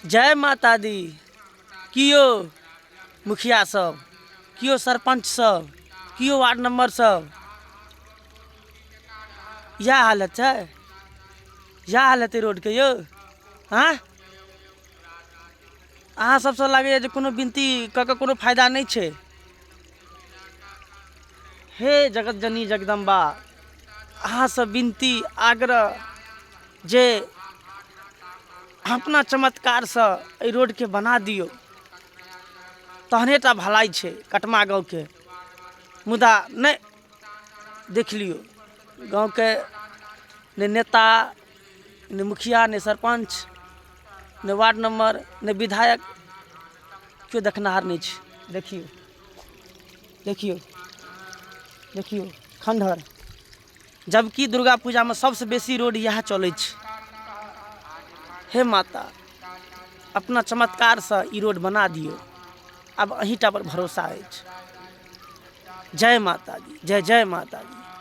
जय माता दी। की यौ मुखिया सब, की यौ सरपञ्च सब, की यौ वार्ड मेम्बर सब, इएह हालत छै, इएह हालत अइ रोडके यौ। आँय, अहाँ सबसँ लागैए जे कोनो विनती कऽ कऽ कोनो फायदा नहि छै। हे जगत जननी जगदम्बा, अहाँसँ विनती आग्रह जे अपना चमत्कारसँ एहि रोडके बना दियौ, तहने टा भलाइ छै कटमा गाँवके। मुदा नहि, देख लियौ गाँवके नहि नेता, नहि मुखिया, नहि सरपञ्च, नहि वार्ड मेम्बर, नहि विधायक, केओ देखनिहार नहि छै। देखियौ, देखियौ, देखियौ खण्डहर। जबकि दुर्गा पूजामे सबसँ बेसी रोड इएह चलै छै। हे माता, अपना चमत्कारसँ ई रोड बना दियौ, आब अहीँटा पर भरोसा अछि। जय माता दी, जय जय माता दी।